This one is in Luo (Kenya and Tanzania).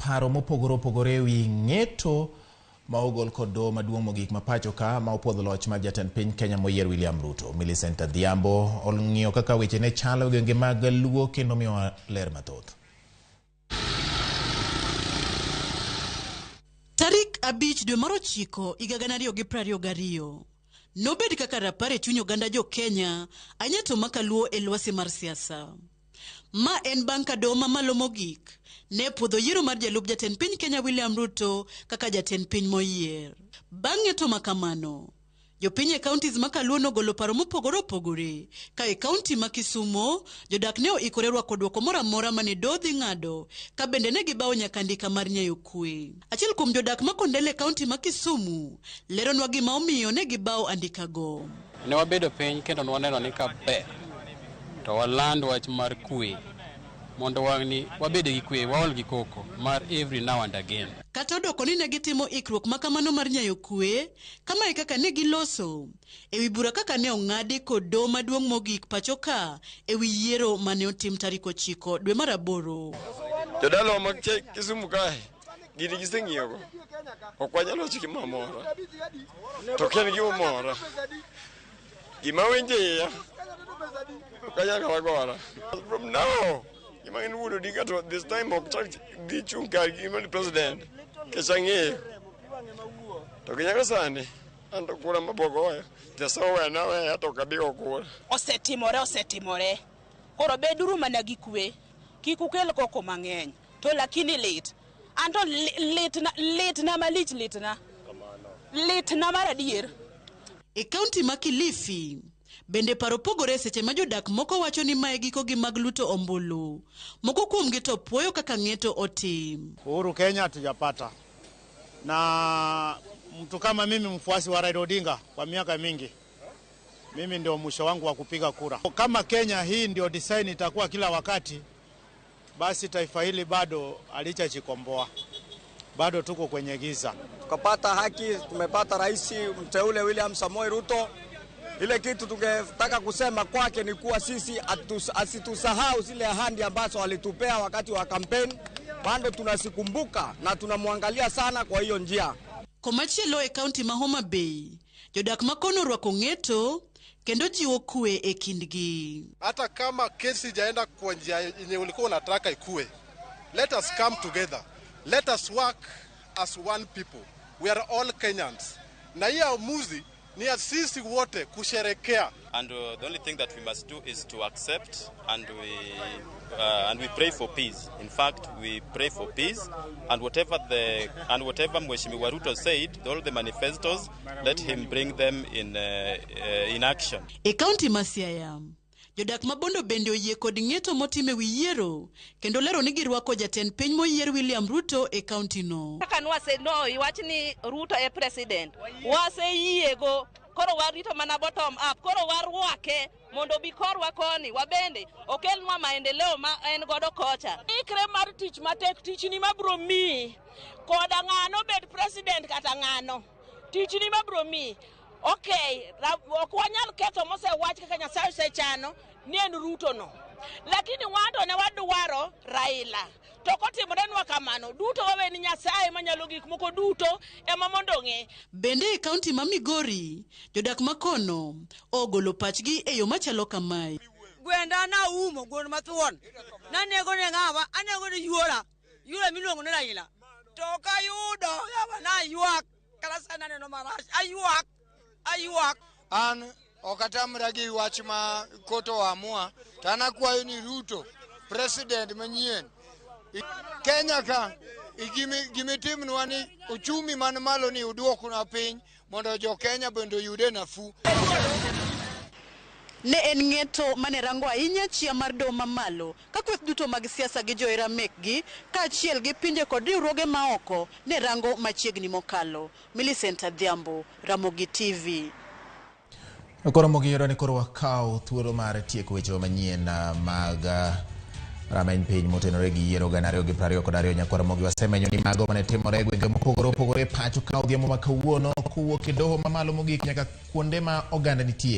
paro mopogore opogore e wi ng'eto ma ogol kod doho maduong' mogik ma pacho ka ma opuodho loch mar jatend piny Kenya moyier William Ruto. Millicent Adhiambo ong'iyo kaka weche ne chalo e gwenge mag Luo kendo miyowa ler mathoth. Tarik 5 dwe mar ochiko higa 2022 nobed kaka rapar e chuny oganda jo Kenya ahinya to maka Luo e lwasi mar siasa. Ma en bang' ka doho mamalo mogik ne puodho yiero mar jalup jatend piny Kenya William Ruto kaka jatend piny moyier. Bang' ng'eto ma kamano, jopiny e counties ma Kaluo nogolo paro mopogore opogore ka e county ma Kisumo jodak ne oikore rwako dwoko moro amora mane doho dhi ng'ado ka bende ne gibawo nyaka andika mar nyayo kwe. Achiel kuom jodak ma Kondele e county ma Kisumu leronwa gima omiyo ne gibawo andikago. Ne wabedo piny kendo ne waneno ni ka ber to waland wach mar kwe mondo wang'ni wabed gi kwe, waol gi koko mar every now and again. Kata odoko ni ne gitimo ikruok ma kamano mar nyayo kwe, kama e kaka ne giloso e wi bura kaka ne ong'adi kod doho maduong' mogik pacho ka e wi yiero mane otim tarik 9 dwe mar 8. Jodalawa mag Kisumu kae gini giseng'iyogo, ok wanyal wacho gima mora, to ok en gima mora. Gima winjo iya ok anyal kata gora. From now, gima en Wuod Odinga to this time ok chak dhi chung' kar gima ni president, nikech ang'eyo. To gi nyaka sani, an to kura mapok oweyo, Nyasaye owena aweya to ok abi go kura. Osetimore, osetimore. Koro beduru mana gi kwe, kik ukel koko mang'eny. To lakini lit. Anto litna, litna malich litna. Litna mar adier. E kaunti ma Kilifi, bende paro pogore e seche ma jodak moko wacho ni mae gikogi mag luto ombulu. Moko kuomgi to puoyo kaka ng'eto otim. Uhuru Kenya hatujapata. Na mtu kama mimi mfuasi wa Raila Odinga kwa miaka mingi, mimi ndio mwisho wangu wa kupiga kura. Kama Kenya hii ndio design itakuwa kila wakati, basi taifa hili bado halijajikomboa. Bado tuko kwenye giza. Tukapata haki, tumepata rais mteule William Samoei Ruto. Ile kitu tungetaka kusema kwake ni kuwa sisi asitusahau zile ahadi ambazo alitupea wakati wa campaign. Bado tunasikumbuka na tunamwangalia sana kwa hiyo njia. Komachielo e kaunti ma Homa Bay, jodak ma kono orwako ng'eto kendo jiwo kwe e kindgi. Hata kama kesi ijaenda kwa njia yenye ulikuwa unataka ikue, let us come together. Let us work as one people. We are all Kenyans. Na hii amuzi ni ya sisi wote kusherekea. And the only thing that we must do is to accept and we pray for peace. In fact, we pray for peace, and whatever Mheshimiwa Ruto said, all the manifestos, let him bring them in action. E kaunti ma Siaya, jodak ma Bondo bende oyie kod ng'eto motim e wi yiero kendo lero ni girwako jatend piny moyier William Ruto e kaunti no. Kaka nwase no iwach ni Ruto e president, waseyiego, koro warito mana bottom up, koro warwake mondo obi korwa koni, wabende okelnwa maendeleo ma en godo kocha. Ikre mar tich matek, tichni mabro miyi, koda ng'ano bed president kata ng'ano, tichni mabro miyi. Okay, ok wanyal ketho mosewach kaka Nyasaye osechano ni en Ruto no. Lakini wan to ne wadwaro Raila. To kotimorenwa kamano, duto wawe ni Nyasaye manyalo gik moko duto ema mondo ong'e. Bende e kaunti ma Migori, jodak ma kono ogolo pachgi e yo machalo kamae. Gwenda naumo gweno mathuon. Nanego ne ng'awa, anego ne yuora. Yuora miluongo ni Raila. To ok ayudo, yawa naywak. Kata sani aneno marach, aywak, aywak. An ok atamra gi wach ma koto oamua, to an akwayo ni Ruto, president manyien, Kenya ka, gimitimnwa ni uchumi man malo ni uduoknwa piny mondo jo Kenya bende oyude nafuu. Ne en ng'eto mane rango ahinya chia mar doho mamalo ka kweth duto mag siasa gi johera mekgi kaachiel gi pinje kod riwruoge maoko ne rango machiegni mokalo. Millicent Adhiambo, Ramogi TV. Koro Ramogi yudo ni koro wakaw thuolo mar tieko weche manyien mag rameny piny motenore gi yiero gana ariyo gi piero ariyo kod ariyo. Nyakwar Ramogi wasemenyo ni mago mane timore e gwenge mopogore opogore pacho ka odhiambo ma kawuono kowuok e doho mamalo mogik nyaka kuonde ma oganda nitie.